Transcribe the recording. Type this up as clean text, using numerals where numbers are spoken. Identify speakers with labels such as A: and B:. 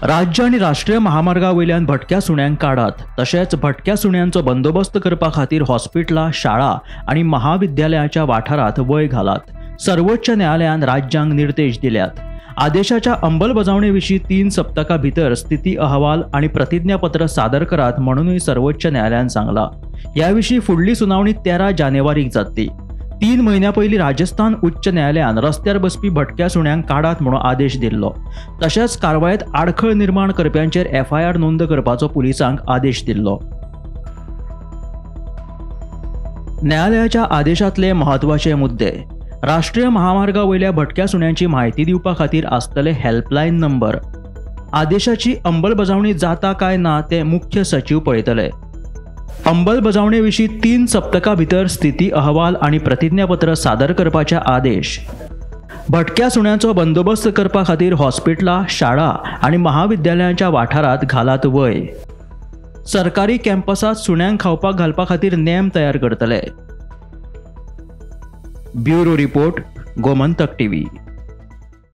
A: राज्य आनी राष्ट्रीय महामार्गा वयल्यान भटक्या सुण्यांक काडात, तशेंच भटक्या सुण्यांचो बंदोबस्त करपा खातीर हॉस्पिटलां, शाळा आनी महाविद्यालयाच्या वाठारांत वय घालात. सर्वोच्च न्यायालयान राज्यांक निर्देश दिल्यात. आदेशाच्या अंमलबजावणे विशीं 3 सप्तकां भितर स्थिती अहवाल आनी प्रतिज्ञापत्र सादर करात म्हणूनय सर्वोच्च न्यायालयान सांगला. ह्या विशीं फुडली सुनावणी 13 जानेवारीक जातली. 3 म्हयन्या पयलीं राजस्थान उच्च न्यायालयान रस्त्यार बसपी भटक्या सुण्यांक काडात म्हणून आदेश दिल्लो. तशेंच कारवायेंत आडखळ निर्माण करप्यांचेर एफआयआर नोंद करपाचो पुलिसांक आदेश दिल्लो. न्यायालयाच्या आदेशांतले म्हत्वाचे मुद्दे. राष्ट्रीय महामार्गा वयल्या भटक्या सुण्यांची म्हायती दिवपा खातीर आसतले हेल्पलायन नंबर. आदेशाची अंमलबजावणी जाता काय ना ते मुख्य सचीव पळयतले. अंमलबजावणे विशीं 3 सप्तकां भितर स्थिती अहवाल आनी प्रतिज्ञापत्र सादर करपाचे आदेश. भटक्या सुण्यांचो बंदोबस्त करपा खातीर हॉस्पिटलां, शाळा आनी महाविद्यालयांच्या वाठारांत घालात वय. सरकारी कॅम्पसांत सुण्यांक खावपाक घालपा खातीर नेम तयार करतले. Bureau report, Gomantak TV.